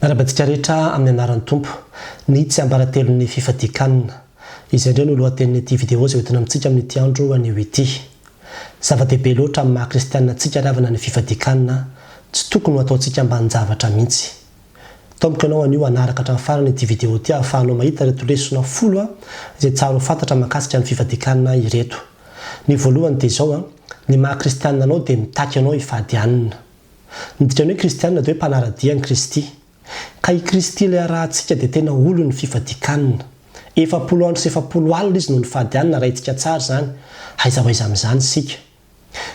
Miarahaba antsika rehetra amin'ny anaran'ny Tompo. Ny tsiambaratelon'ny fifadian-kanina. Izay indray no lohatenin'ity video izay hoentina amintsika amin'ity andro anio ity. Zava-dehibe loatra amin'ny maha kristianina antsika ry havana ny fifadian-kanina, tsy tokony ho ataontsika ambanin-javatra mihitsy. Taomiko ianao anio hanaraka hatramin'ny farany ity video ity ahafahanao mahita ireto lesona folo izay tsara ho fantatra mahakasika ny fifadian-kanina ireto. Ny voalohany dia izao, ny maha kristianina anao dia mitaky anao hifady hanina. Ny dikan'ny hoe kristianina dia hoe mpanara-dia an'i Kristy. Ka i Kristy ilay arahantsika dia tena olon'ny fifadian-kanina. 40 andro sy 40 alina izy no nifady hanina, raintsika tsara izany. Aiza ho aiza amin'izany isika?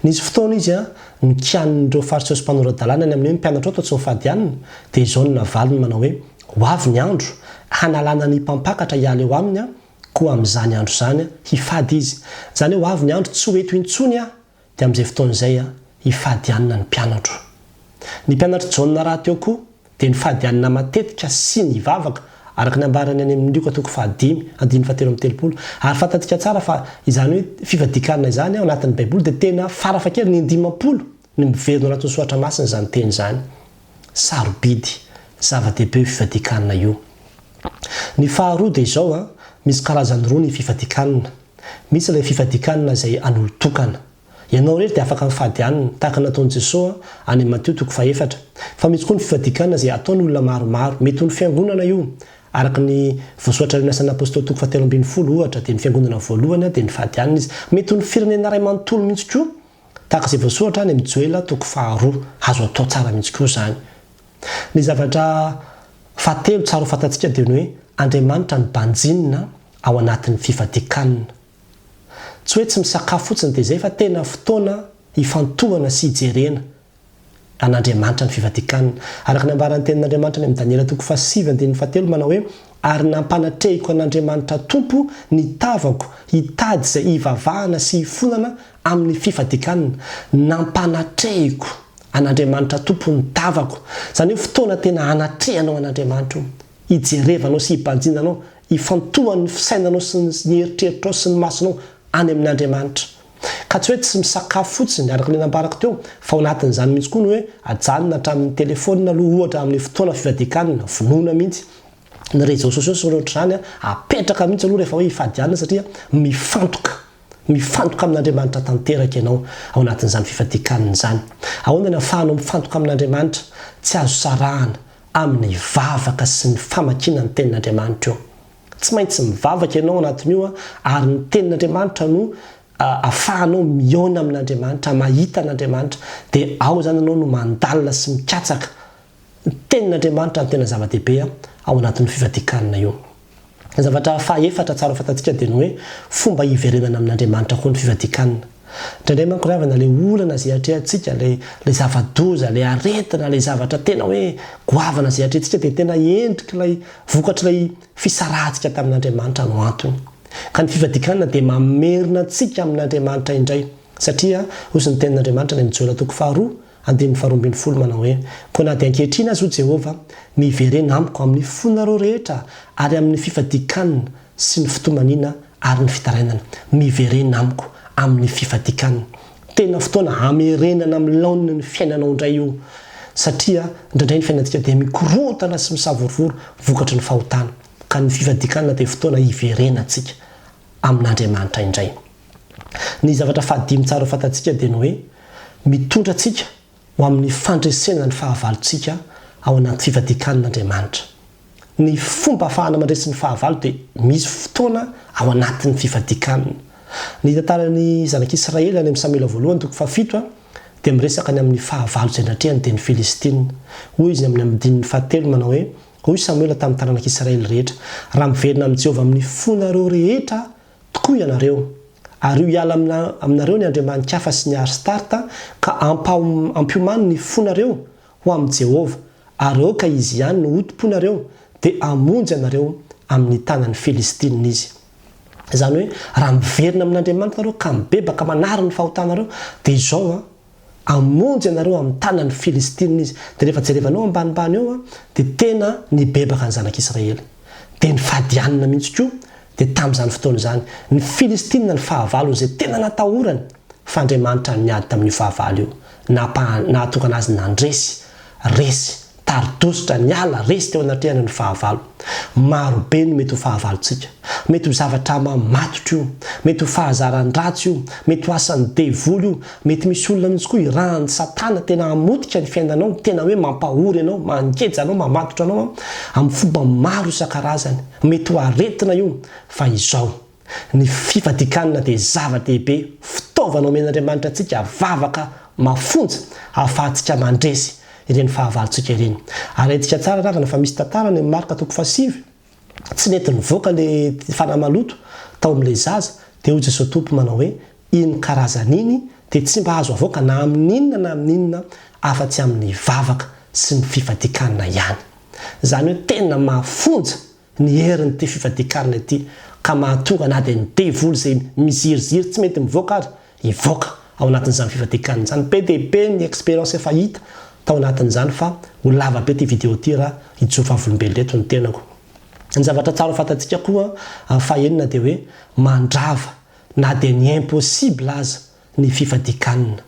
Nisy fotoana izy nokianin'ireo Fariseo sy mpanora-dalàna ny amin'ny hoe ny mpianatrao toa tsy mifady hanina, dia izao no navaliny manao hoe, Ho avy ny andro, hanalana ny mpampakatra hiala eo aminy aho, koa amin'izany andro izany hifady izy. Izany hoe ho avy ny andro tsy ho eto intsony aho, Dia amin'izay fotoana izay hifady hanina ny mpianatro. Ny mpianatr'i Jaona rahateo koa dia nifady hanina matetika sy nivavaka, araka ny ambarany any amin'ny Lioka toko fahadimy, andininy fahatelo amby telopolo. Ary fantatsika tsara fa izany hoe fifadian-kanina izany ao anatin'ny Baiboly dia tena farafahakeliny in-dimampolo no miverina ao anatin'ny Soratra Masina izany teny izany. Sarobidy, zava-dehibe io fifadian-kanina io. Ny faharoa dia izao, misy karazany roa ny fifadian-kanina. Misy ilay fifadian-kanina izay an'olon-tokana. Ianao irery dia afaka mifady hanina, tahaka ny nataon'i Jesoa any amin'ny Matio toko fahefatra. Fa misy koa ny fifadian-kanina izay ataon'olona maromaro. Mety ho ny fiangonana io. Araka ny voasoratra any amin'ny Asan'ny Apostoly toko fahatelo ambinifolo, ohatra, dia ny fiangonana voalohany dia nifady hanina izy. Mety ho ny firenena iray manontolo mihitsy koa, tahaka izay voasoratra any amin'ny Joela toko faharoa. Azo atao tsara mihitsy koa izany. Ny zavatra fahatelo tsara ho fantatsika dia ny hoe Andriamanitra no banjinina ao anatin'ny fifadian-kanina. Tsy hoe tsy misakafo fotsiny dia izay fa tena fotoana hifantohana sy hijerena an'Andriamanitra ny fifadian-kanina. Araka ny ambaran'ny tenin'Andriamanitra any amin'ny Daniela toko fahasivy andininy fahatelo manao hoe Ary nampanatrehiko an'Andriamanitra Tompo ny tavako hitady izay hivavahana sy hifonana amin'ny fifadian-kanina. Nampanatrehiko. An'Andriamanitra Tompo ny tavako. Izany hoe fotoana tena hanatrehanao an'Andriamanitra io, hijerevanao sy hibanjinanao, hifantohan'ny fisainanao sy ny eritreritrao sy ny masonao any amin'Andriamanitra. Ka tsy hoe tsy misakafo fotsiny, araka ilay nambarako teo, fa ao anatin'izany mihitsy koa ny hoe ajanona hatramin'ny telefaonina aloha ohatra amin'ny fotoana fivadian-kanina, vonoina mihitsy ny réseaux sociaux sy ny ohatr'izany, apetraka mihitsy aloha rehefa hoe hifady hanina satria mifantoka. Mifantoka amin'Andriamanitra tanteraka ianao ao anatin'izany fifadian-kanina izany. Ahoana ny ahafahanao mifantoka amin'Andriamanitra? Tsy azo sarahana amin'ny vavaka sy ny famakiana ny Tenin'Andriamanitra io. Tsy maintsy mivavaka ianao anatin'io ary ny Tenin'Andriamanitra no ahafahanao mihaona amin'Andriamanitra, mahita an'Andriamanitra. Dia ao izany ianao no mandalina sy mikatsaka ny Tenin'Andriamanitra no tena zava-dehibe ao anatin'io fifadian-kanina io. Ny zavatra fahaefatra tsara ho fantatsika dia ny hoe fomba hiverenana amin'Andriamanitra koa ny fivadian-kanina. Indraindray manko ry havana ilay olana izay atrehantsika, ilay ilay zava-doza, ilay aretina, ilay zavatra tena hoe goavana izay atrehantsika dia tena endrik'ilay vokatr'ilay fisarahantsika tamin'Andriamanitra no antony. Ka ny fivadian-kanina dia mamerina antsika amin'Andriamanitra indray satria hozy ny tenin'Andriamanitra any amin'ny Joela toko faharoa Andininy faharoa ambinifolo manao hoe, Koa na dia ankehitriny aza, hoy Jehovah, miverena amiko amin'ny fonareo rehetra ary amin'ny fifadian-kanina sy ny fitomaniana ary ny fitarainana. Miverena amiko amin'ny fifadian-kanina. Tena fotoana hamerenana amin'ny laoniny ny fiainanao indray io, satria indraindray ny fiainantsika dia mikorontana sy misavorovoro vokatry ny fahotana. Ka ny fifadian-kanina dia fotoana hiverenantsika amin'Andriamanitra indray. Ny zavatra fahadimy tsara ho fantatsika dia ny hoe mitondra antsika ho amin'ny fandresena ny fahavalontsika ao anaty fivadian-kanina Andriamanitra. Ny fomba ahafahana mandresy ny fahavalo dia misy fotoana ao anatin'ny fivadian-kanina. Ny tantaran'ny zanak'Israely any amin'ny Samoela voalohany toko fahafito dia miresaka ny amin'ny fahavalo izay natrehany dia ny Filistina. Hoy izy amin'ny andininy fahatelo manao hoe, Hoy Samoela tamin'ny taranak'Israely rehetra, Raha miverina amin'i Jehovah amin'ny fonareo rehetra tokoa ianareo, ary io hiala aminareo ny andriamani-kafa sy ny Arstarta, ka ampiomano ny fonareo ho amin'i Jehovah, ary aoka Izy ihany no hotompoinareo, dia hamonjy anareo amin'ny tanan'ny Filistinina Izy. Izany hoe, raha miverina amin'Andriamanitra nareo ka mibebaka manary ny fahotanareo, dia izao an, Hamonjy anareo amin'ny tanan'ny Filistina izy. Dia rehefa jerevanao ambanimbany eo dia tena nibebaka ny zanak'Israely. Dia nifady hanina mihitsy koa, dia tamin'izany fotoana izany, ny Filistina ny fahavalony izay tena natahorany, fa Andriamanitra niady tamin'io fahavalo io, nahatonga anazy nandresy, resy. Tari-dositra, niala, resy teo anatrehany ny fahavalo. Maro be no mety ho fahavalontsika. Mety ho zavatra mamatotra io, mety ho fahazaran-dratsy io, mety ho asan'ny devoly io, mety misy olona mihitsy koa irahan'i Satana tena hamotika ny fiainanao, tena hoe mampahory anao, mangeja anao, mamatotra anao amin'ny fomba maro isan-karazany. Mety ho aretina io, fa izao. Ny fifadian-kanina dia zava-dehibe, fitaovana omen'Andriamanitra antsika, vavaka mafonja ahafahantsika mandresy ireny fahavalontsika ireny. Ary haintsika tsara ravana fa misy tantara any amin'ny Marka toko fahasivy, tsy nety nivoaka ilay fanahy maloto tao amin'ilay zaza, dia hoy Jesoa Tompo manao hoe, iny karazana iny dia tsy mba azo avoaka na amin'inona na amin'inona afa-tsy amin'ny vavaka sy ny fifadian-kanina ihany. Izany hoe tena mafonja ny herin'ity fifadian-kanina ity ka mahatonga na dia ny devoly izay miziriziry tsy mety mivoaka ary hivoaka ao anatin'izany fifadian-kanina izany. Be dia be ny expérience efa hita tao anatin'izany fa ho lava be ity vidéo ity raha hijoro vavolombelona eto ny tenako. Ny zavatra tsara ho fantatsika koa amin'ny fahenina dia hoe mandrava na dia ny impossible aza ny fifadian-kanina.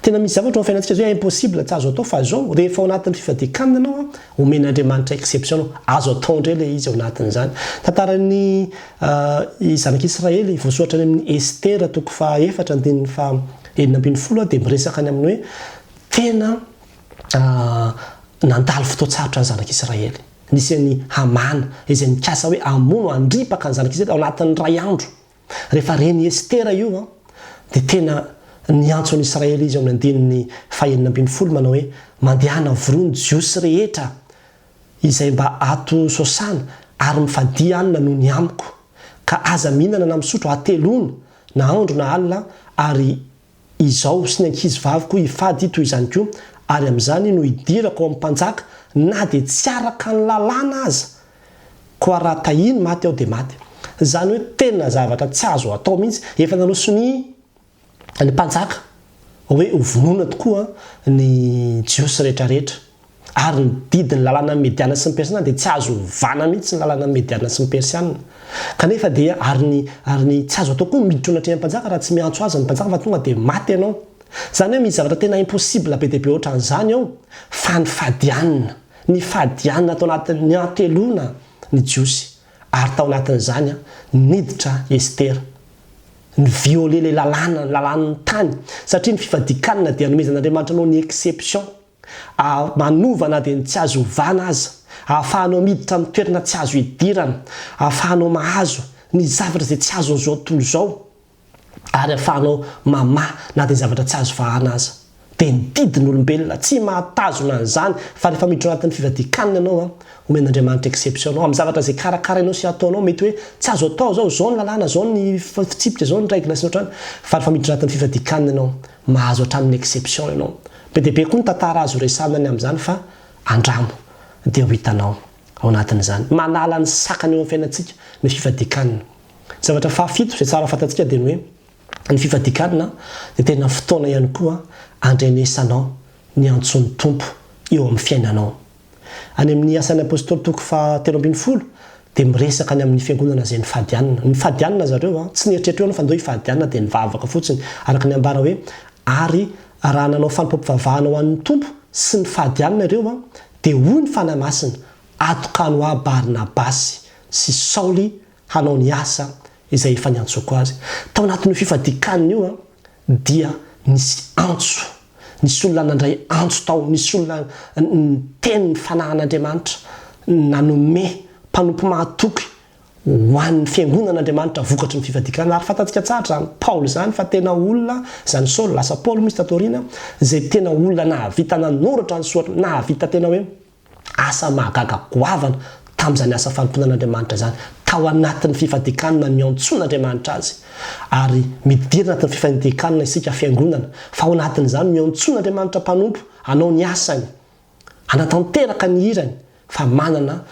Tena misy zavatra ao amin'ny fiainantsika izao hoe impossible, tsy azo atao fa izao, rehefa ao anatin'ny fifadian-kanina ianao an, omen'Andriamanitra exception anao, azo atao indray ilay izy ao anatin'izany. Tantaran'ny zanak'Israely voasoratra any amin'ny Estera toko faha efatra andininy faha 16 dia miresaka ny amin'ny hoe tena nandalo fotoan-tsarotra ny zanak'Israely. Nisy an'i Hamana izay nikasa hoe hamono, handripaka ny zanak'Israely ao anatin'ny iray andro. Rehefa ren'i Estera io, dia tena niantso an'i Israely izy ao amin'ny andininy fahenina ambin'ny folo manao hoe, Mandehana vorio ny Jiosy rehetra izay mba ato Sosana, ary mifadia hanina noho ny amiko. Ka aza mihinana na misotro hateloana, na andro na alina, ary Izao sy ny ankizy vaviko hifady toy izany koa, ary amin'izany no hidirako ao amin'ny mpanjaka, na dia tsy araka ny lalàna aza. Koa raha tahiny maty aho dia maty. Izany hoe tena zavatra tsy azo atao mihitsy. Efa nanao sonia ny mpanjaka hoe hovonoina tokoa ny Jiosy rehetrarehetra. Ary ny didin'ny lalànan'ny Mediana sy ny Persiana dia tsy azo ovana mihitsy ny lalànan'ny Mediana sy ny Persiana. Kanefa dia, ary ny, ary ny, tsy azo atao koa ny miditra eo anatrehan'ny mpanjaka raha tsy miantso azy ny mpanjaka fa tonga dia maty ianao. Izany hoe misy zavatra tena impossible be dia be ohatran'izany ao, fa ny fadianina, ny fadianina tao anatin'ny hateloana ny Jiosy, ary tao anatin'izany niditra Estera. Ni-violer ilay lalàna, ny lalàn'ny tany, satria ny fifadian-kanina dia anomezan'Andriamanitra anao ny exception. A Manova na dia ny tsy azo ovana aza, ahafahanao miditra amin'ny toerana tsy azo idirana, ahafahanao mahazo ny zavatra izay tsy azon'izao tontolo izao, ary ahafahanao mamaha na dia zavatra tsy azo vahana aza. Dia ny didin'olombelona tsy mahatazona an'izany fa rehefa miditra ao anatin'ny fivadian-kanina ianao an, omen'Andriamanitra exception anao amin'ny zavatra izay karakarainao sy ataonao, mety hoe tsy azo atao izao, izao ny lalàna, izao ny fitsipika, izao ny règle sy ny ohatr'izany, fa rehefa miditra anatin'ny fivadian-kanina ianao, mahazo hatramin'ny exception ianao. Be dia be koa ny tantara azo resahina ny amin'izany fa andramo dia ho hitanao ao anatin'izany. Manala ny sakana eo amin'ny fiainantsika ny fifadian-kanina. Ny zavatra fahafito izay tsara fantatsika dia ny hoe ny fifadian-kanina dia tena fotoana ihany koa andrenesanao ny antson'ny Tompo eo amin'ny fiainanao. Any amin'ny Asan'ny Apostoly toko faha 13 dia miresaka ny amin'ny fiangonana izay nifady hanina. Nifady hanina zareo an, tsy nieritreritra hoe anao fa ndao hifady hanina dia nivavaka fotsiny. Araka ny ambara hoe ary raha nanao fanompoam-pivavahana ho an'ny Tompo sy nifady hanina ireo an, dia hoy ny Fanahy Masina, atokano ahy Barnabasy sy Saoly hanao ny asa izay efa niantsoako azy. Tao anatin'io fifadian-kanina io an, dia nisy antso. Nisy olona nandray antso tao, nisy olona niteny ny fanahin'Andriamanitra, nanome mpanompo mahatoky ho an'ny fiangonan'Andriamanitra vokatry ny fivadikana. Ary fantatsika tsara izany Paoly izany fa tena olona, izany Saoly, lasa Paoly moa izy tato aoriana, izay tena olona nahavita nanoratra ny soratra, nahavita tena hoe asa mahagaga goavana tamin'izany asa fanompoana an'Andriamanitra izany, tao anatin'ny fifadian-kanina niantsoan'Andriamanitra azy. Ary midira anatin'ny fifadian-kanina isika fiangonana, fa ao anatin'izany miantsoan'Andriamanitra mpanompo hanao ny asany, hanatanteraka ny irany, fa manana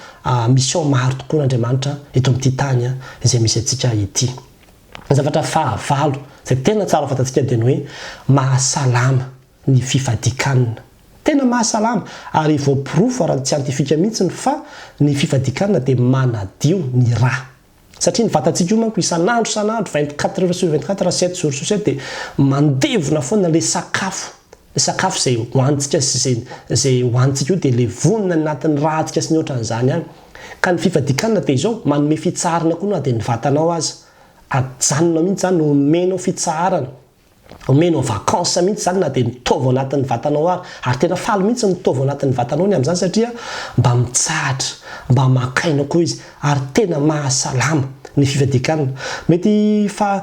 mission maro tokoa Andriamanitra eto amin'ity tany izay misy antsika ity. Ny zavatra fahavalo izay tena tsara ho fantatsika dia ny hoe mahasalama ny fifadian-kanina. Tena mahasalama ary voaporofo ara-tsiantifika mihitsy fa ny fifadian-kanina dia manadio ny ra. Satria ny vatantsika io manko isan'andro isan'andro, 24 heures sur 24, 7 jours sur 7 dia mandevona foana ilay sakafo. Ny sakafo izay hohanintsika sy izay izay hohanintsika io dia levonina ny anatin'ny ràntsika sy ny ohatran'izany ihany. Ka ny fifadian-kanina dia izao, manome fitsaharana koa na dia ny vatanao aza. Ajanona mihitsy izany, omenao fitsaharana. Omenao vacances mihitsy izany na dia ny taova ao anatin'ny vatanao ary. Ary tena faly mihitsy ny taova ao anatin'ny vatanao ny amin'izany satria mba mitsahatra, mba maka aina koa izy. Ary tena mahasalama ny fifadian-kanina. Mety fa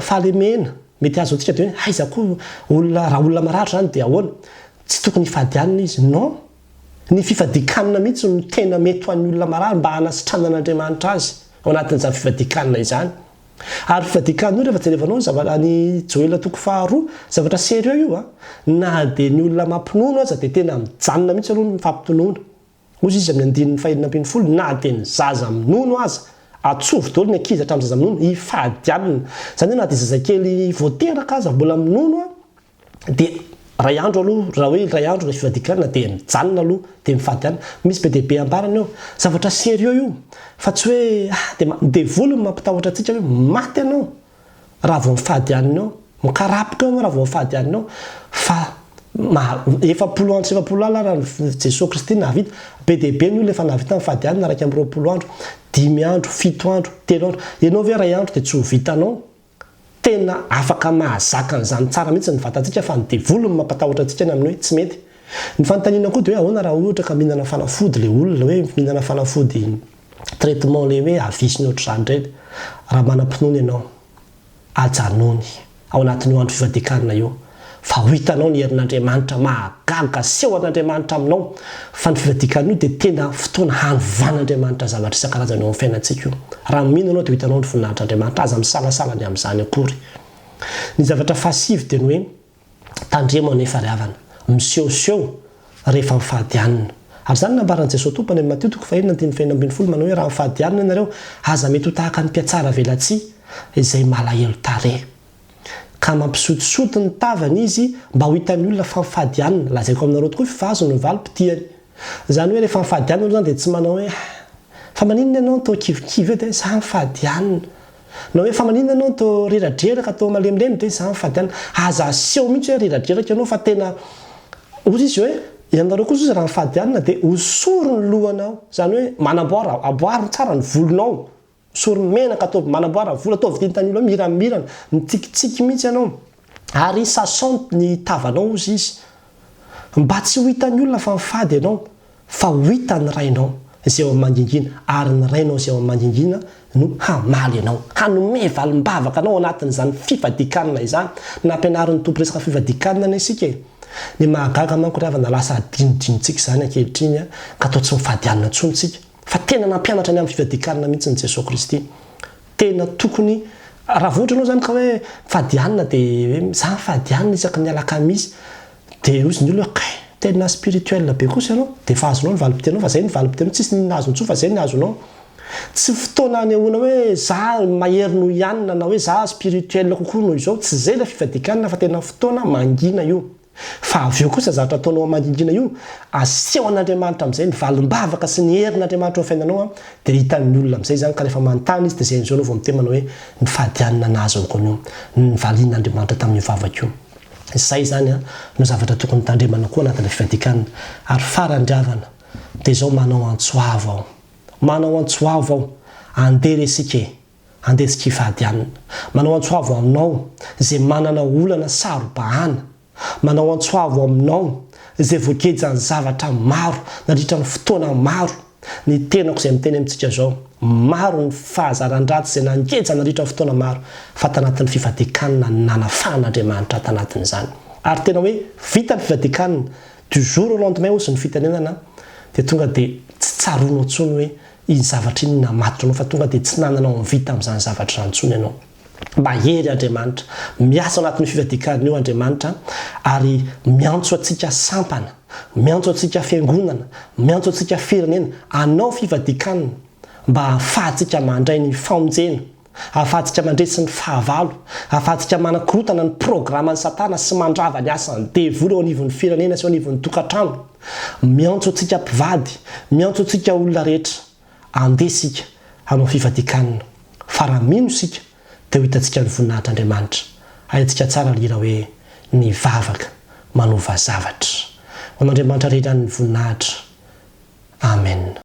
fahalemena, mety azo antsika dia hoe aiza koa olona, raha olona marary izany dia ahoana? Tsy tokony hifady hanina izy. Non! Ny fifadian-kanina mihitsy no tena mety ho an'ny olona marary mba hanasitranan'Andriamanitra azy ao anatin'izany fifadian-kanina izany. Ary fifadian-kanina io rehefa jerevanao ny zava any Joela toko faharoa, zavatra sérieux io an! Na dia ny olona mampinono aza dia tena mijanona mihitsy aloha ny fampinonoana. Hozy izy amin'ny andininy fahenina ambin'ny folo, na dia ny zaza minono aza, atsovy daholo ny ankizy hatramin'ny zaza minono, hifady hanina. Izany hoe na dia zazakely vao teraka aza mbola minono an, Dia iray andro aloha, raha hoe iray andro ilay fivadikan-kanina dia mijanona aloha dia mifady hanina. Misy be dia be ambarany eo. Zavatra sérieux io fa tsy hoe ah dia ny devoly no mampitahotra antsika hoe maty ianao raha vao mifady hanina eo, mikarapoka eo ianao raha vao mifady hanina eo. Fa maha 40 andro sy 40 alina raha Jesoa Kristy nahavita, be dia be ny olona efa nahavita nifady hanina 21 andro, dimy andro, fito andro, telo andro. Ianao ve iray andro dia tsy ho vitanao? Tena afaka mahazaka an'izany tsara mihitsy ny vatantsika fa ny devoly no mampatahotra antsika ny amin'ny hoe tsy mety. Ny fanontaniana koa dia hoe ahoana raha ohatra ka mihinana fanafody ilay olona hoe mihinana fanafody traitement ilay hoe avis sy ny ohatr'izany ireny. Raha manam-pinoana ianao, ajanony ao anatin'io andro fivadian-kanina io fa ho hitanao ny herin'Andriamanitra mahagaga asehon'Andriamanitra aminao fa ny fivadikan-kanina io dia tena fotoana hanovan'Andriamanitra zavatra isan-karazany eo amin'ny fiainantsika io. Raha mino ianao dia ho hitanao ny voninahitr'Andriamanitra, aza misalasala ny amin'izany akory. Ny zavatra fahasivy dia ny hoe tandremo anefa ry havana, misehoseho rehefa mifady hanina. Ary izany no nambaran'i Jesoa Tompo any amin'ny Matio toko fahenina andininy fahenina ambin'ny folo manao hoe raha mifady hanina ianareo, aza mety ho tahaka ny mpihatsara velatsihy izay malahelo tarehy. Ka mampisotisoty ny tavany izy mba ho hitan'ny olona fa mifady hanina. Lazaiko aminareo tokoa fa azony ny valim-pitiany. Izany hoe rehefa mifady hanina aloha izany dia tsy manao hoe fa maninona ianao no toa kivikivy eo dia hoe za mifady hanina. Na hoe fa maninona ianao no toa reradreraka, toa malemilemy dia hoe za mifady hanina. Aza aseho mihitsy hoe reradreraka ianao fa tena hozy izy hoe ianareo kosa hozy raha mifady hanina dia hosory ny lohanao. Izany hoe manamboara, amboary tsara ny volonao. Sory menaka ataovy manamboara vola ataovy tian'ny olona miramirana mitsikitsiky mihitsy ianao ary sasao ny tavanao hozy izy mba tsy ho hitan'ny olona fa mifady ianao fa ho hitan'ny rainao izay ao amin'ny mangingina ary ny rainao izay ao amin'ny mangingina no hamaly anao hanome valim-bavaka anao anatin'izany fifadian-kanina izany nampianarin'ny Tompo resaka fifadian-kanina anie isika e ny mahagaga manko ry havana lasa adinodinontsika izany ankehitriny ka toa tsy mifady hanina intsony isika Fa tena nampianatra ny amin'ny fivadian-kanina mihitsy ny Jesoa Kristy. Tena tokony, raha vao ohatra ianao izany ka hoe mifady hanina dia hoe za mifady hanina isaky ny alakamisy, dia hozy ny olona hoe kay, tena spirituel be kosa ianao, dia efa azonao ny valim-pitianao fa izay ny valim-pitianao, tsisy n'inona azony intsony fa izay ny azonao. Tsy fotoana anehoana hoe za mahery noho i anona na hoe za spirituel kokoa noho izao, tsy izay ilay fivadian-kanina fa tena fotoana mangina io. Fa avy eo kosa zavatra ataonao mangingina io, aseho an'Andriamanitra amin'izay ny valim-bavaka sy ny herin'Andriamanitra eo amin'ny fiainanao an, dia hitan'ny olona amin'izay izany ka rehefa manontany izy dia izay amin'izao anao vao miteny manao hoe ny fahadianana nahazoako an'io, ny nivalian'Andriamanitra tamin'io vavaka io. Izay izany an, no zavatra tokony tandremana koa anatin'ilay fivadikan. Ary farany ry havana, dia izao manao antso avo aho. Manao antso avo aho, andeha re isika e! Andeha tsy hifady hanina. Manao antso avo aminao izay manana olana saro-bahana. Manao antso avo aminao izay voagejan'ny zavatra maro nandritra ny fotoana maro. Ny tenako izay miteny amintsika izao, maro ny fahazaran-dratsy izay nangeja nandritra ny fotoana maro, fa tanatin'ny fifadian-kanina no nanafahan'Andriamanitra ahy tanatin'izany. Ary tena hoe vita ny fifadian-kanina, du jour au lendemain hozy ny fitenenana, dia tonga dia tsy tsaroanao intsony hoe iny zavatra iny namatotra anao fa tonga dia tsy nanana envie tamin'izany zavatra izany intsony ianao. Mahery Andriamanitra. Miasa ao anatin'io fivadian-kanina io Andriamanitra ary miantso antsika sampana, miantso antsika fiangonana, miantso antsika firenena hanao fivadian-kanina mba hahafahantsika mandray ny famonjena, hahafahantsika mandresy ny fahavalo, hahafahantsika manakorotana ny programan'i Satana sy mandrava ny asan'ny devoly eo anivon'ny firenena sy eo anivon'ny tokantrano. Miantso antsika mpivady, miantso antsika olona rehetra, andeha isika hanao fifadian-kanina, fa raha mino isika dia ho hitantsika ny voninahitr'Andriamanitra. Haintsika tsara ny hira hoe Ny vavaka. manova zavatra. Ho an'Andriamanitra irery ihany ny voninahitra.